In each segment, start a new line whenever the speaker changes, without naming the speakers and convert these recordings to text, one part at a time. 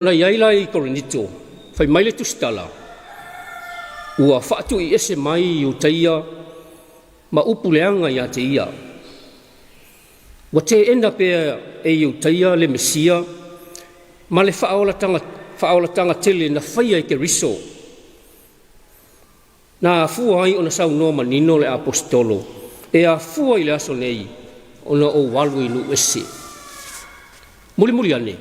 Na i ai la i Korinito, fai mai le tusitala, ua faatuiese mai Iutaia ma upu leaga ia te ia. Ua teena pea e Iutaia le Mesia ma le faaolataga tele na faia e Keriso, na afua ai ona saunoa manino le Aposetolo e afua i le aso nei ona ou alu i nuu ese. Mulimuli ane,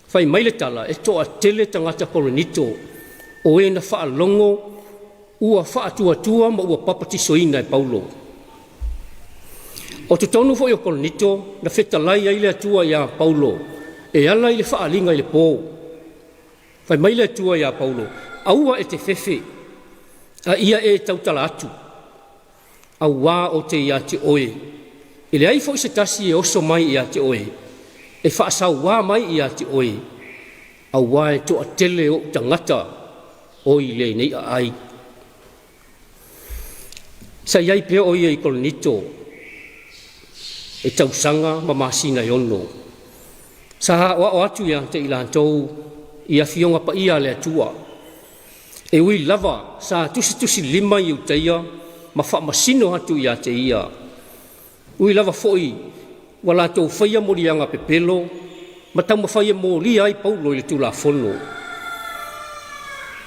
fai mai le tala e toatele tagata Korinito o e na faalogo ua faatuatua ma ua papatisoina e Paulo. O totonu foi o Korinito na fetalai ai le Atua ia Paulo e ala i le faaliga i le po. Fai mai le Atua ia Paulo, “Aua e te fefe, a ia e tautala atu, auā ou te ia te oe. E leai foi se tasi e oso mai ia te oe e faasauā mai ia te oe, auā e toatele o'u tagata o i lenei aai.” Sa i ai pea o ia i Korinito e tausaga ma masina e 6. Sa aoao atu ia te i latou i afioga paia a le Atua. E ui lava sa tusitusilima Iutaia ma faamasino atu ia te ia, ui lava foi ua latou faia moliaga pepelo ma taumafai e molia ai Paulo i le Tulafono.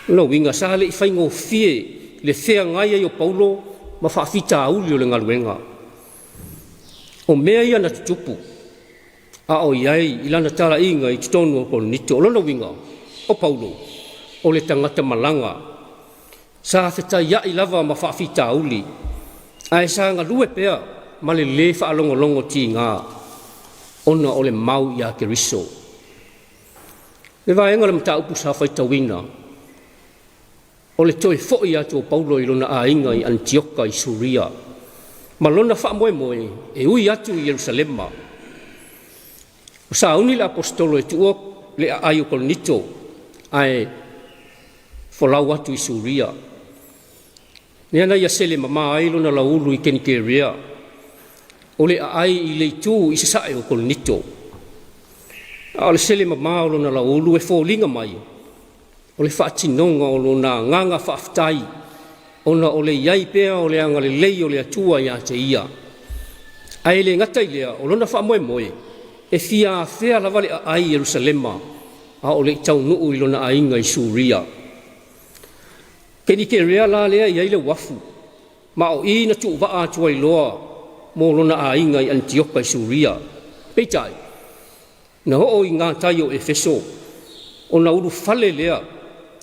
O lona uiga sa le i faigofie le feagai ai o Paulo ma faafitauli o le galuega. O mea ia na tutupu a o i ai i lana talaiga i totonu o Korinito. O lona uiga, o Paulo o le tagata malaga sa fetaiai lava ma faafitauli, ae sa galue pea ma le lē faalogologo tiga ona o le mau ia Keriso. Le vaega o le mataupu sa faitauina, o le toe foi atu o Paulo i lona aiga i Anitioka i Suria ma lona faamoemoe e ui atu i Yerusalema. Ua sauni le Aposetolo e tuua le aai o Korinito ae folau atu i Suria, lea na ia sele mama ai lona lauulu i Kenikerea, o le aai i le itu i sasae o Korinito. A o le sele mama o lona lauulu e foliga mai o le faatinoga o lona agaga faafetai ona o le i ai pea o le agalelei o le Atua ia te ia. Ae le gata i lea, o lona faamoemoe e fia afea lava le aai i Yerusalema a o le i taunuu i lona aiga i Suria. Kenikerea la lea e i ai le uafu, ma o i na tuuvaa atu ai loa mo lona aiga i Anitioka i Suria. Peitai, na oo i gatai o Efeso, ona ulufale lea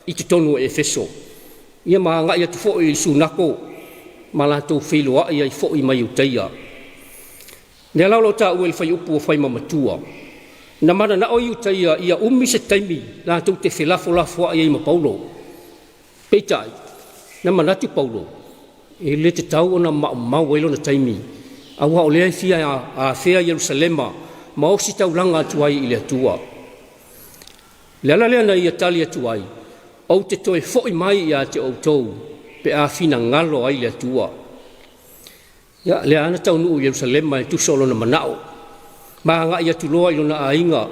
i totonu o Efeso, ia ma agai atu foi i le sunato ma latou feiloai ai foi ma Iutaia. Lea la o lo o taua i le fuaiupu ua fai ma matua, na mananao Iutaia ia umi se taimi latou te felafolafoai ai ma Paulo. Peitai, na manatu Paulo e le tatau ona maumau ai lona taimi, aua o lea e fia afea Yerusalema ma ositaulaga atu ai i le Atua. Le ala lea na ia tali atu ai, “Ou te toe foi mai ia te outou pe a finagalo ai le Atua.” Ia, lea lava na taunuu i Yerusalema e tusa o lona manao, ma agai atu loa i lona aiga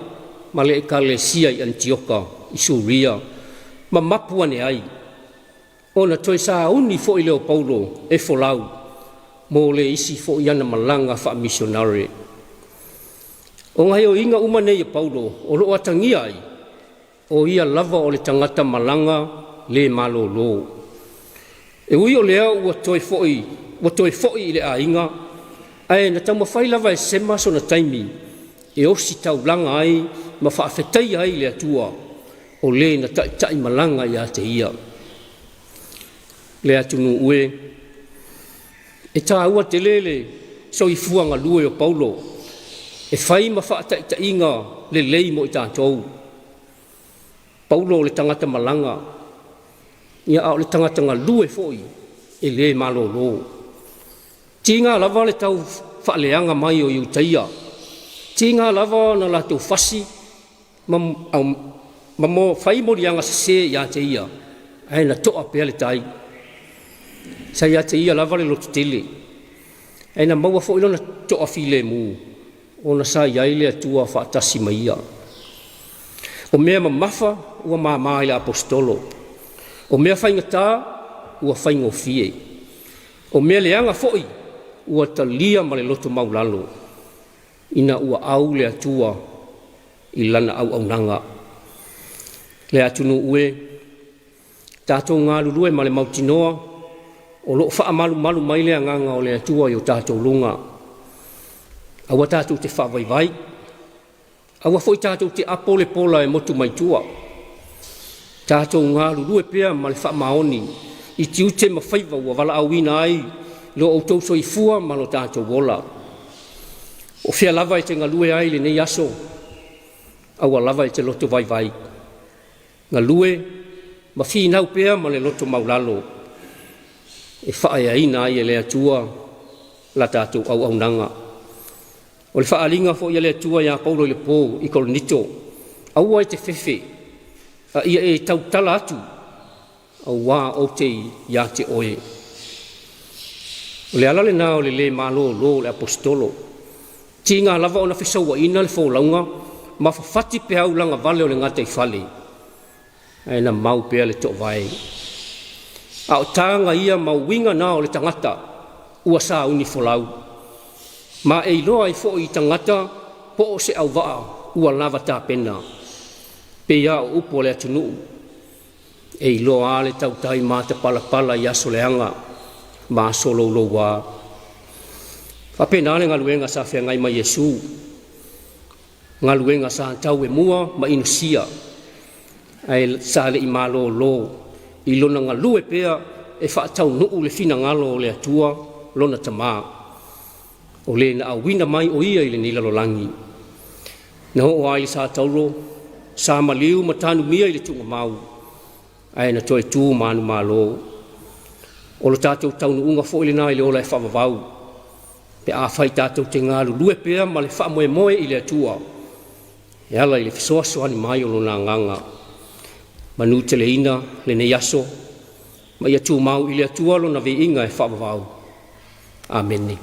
ma le ekalesia i Anitioka i Suria ma mapu ane ai. Ona toe sauni foi lea o Paulo e folau mo le isi foi ana malaga faamisionare. O gaoioiga uma nei a Paulo o lo o atagia ai o ia lava o le tagata malaga le malolo. E ui o lea ua toe foi i le aiga, ae na taumafai lava e sema sona taimi e ositaulaga ai ma faafetaia ai le Atua o le na taitaimalaga ia te ia. Le atunuu e, e taua tele le soifua galue o Paulo e fai ma faataitaiga lelei mo i tatou. Paulo o le tagata malaga, ia a o le tagata galue foi e le malolo. Tiga lava le tau faaleaga mai o Iutaia, tiga lava ona latou fasi ma fai moliaga sese ia te ia, ae na to'a pea le tai. Sa ia te ia lava le lototele, ae na maua foi lona toafilemu ona sa i ai le Atua faatasi ma ia. O mea mamafa ua mama i le Aposetolo, o mea faigata ua faigofie, o mea leaga foi ua talia ma le loto maualalo, ina ua au le Atua i lana auaunaga. Le atunuu e, tatou galulue ma le mautinoa o lo o faamalumalu mai le agaga o le Atua i o tatou luga. Aua tatou te faavaivai, aua foi tatou te apo le pola e motu mai tua. Tatou galulue pea ma le faamaoni i tiute ma faiva ua valaauina ai lo outou soifua ma lo tatou ola. O fea lava e te galue ai i lenei aso, aua lava e te loto vaivai, galue ma finau pea ma le loto maualalo e faaeaina ai e le Atua la tatou auaunaga. O le faaaliga foi a le Atua ia Paulo i le po i Korinito, aua e te fefe, a ia e tautala atu auā ou te ia te oe. O le ala lena o le le malolo o le Aposetolo, tiga lava ona fesauaina le folauga ma fafati peau lagavale o le gataifale, ae na mau pea le toovae. A o taga ia ma uiga na o le tagata ua sauni folau, ma e iloa ai foi i tagata po o se auvaa ua lava tapena. Pei lava o upu a le atunuu, e iloa lava le tautai matapalapala i aso leaga ma aso louloua. E faapena le galuega sa feagai ma Iesu, galuega sa tauemua ma inosia, ae sa le i malolo i lona galue pea e faataunuu le finagalo o le Atua lona Tama, o le na auina mai o Ia i lenei lalolagi. Na oo lava i le satauro, sa maliu ma tanumia i le tuugamau, ae na toe tu manumalo. O lo tatou taunuuga foi lena i le ola e faavavau, pe afai tatou te galulue pea ma le faamoemoe i le Atua e ala i le fesoasoani mai o Lona Agaga. Manuteleina lenei aso ma ia tumau i le Atua Lona viiga e faavavau. Amene.